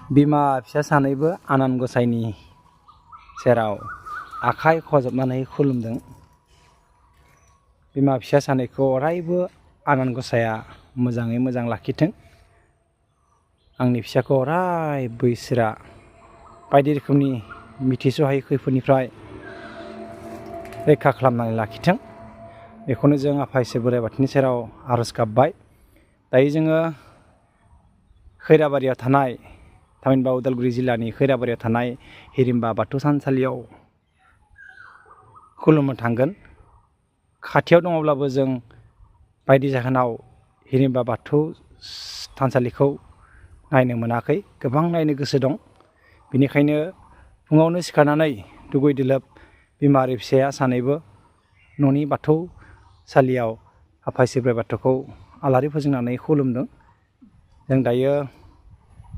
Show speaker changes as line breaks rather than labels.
बिमा फिसा सानैबो आनान गसाइनि सेराव आखाइ खबजबनानै खुलुमदों। बिमा फिसा सानैखौ अरायबो आनान गसाइया मोजाङै मोजां लाखिथों। आंनि फिसाखौ अरायबो इसोरा बायदि रोखोमनि मिथिस'हायै खैफोदनिफ्राय रैखा खालामनानै लाखिथों। बेखौनो जों आफा इसोर बोराइ बाथौनि सेराव आर'ज गाबबाय। दायो जोङो खैराबारियाव थानाय थामहिनबा उदालगुरि जिल्लानि खैराबारियाव थानाय हिरिम्बा बाथौ थानसालियाव खुलुमनो थांगोन। खाथियाव दङब्लाबो जों बायदि जाहोनाव हिरिम्बा बाथौ थानसालिखौ नायनो मोनाखै। गोबां नायनो गोसो दं। बेनिखायनो फुङावनो सिखारनानै दुगै दोलोब बिमा आरो फिसाया सानैबो न'नि बाथौसालियाव आफा इसोर बोराइ बाथौखौ आलारि फोजोंनानै खुलुमदों। जों दायो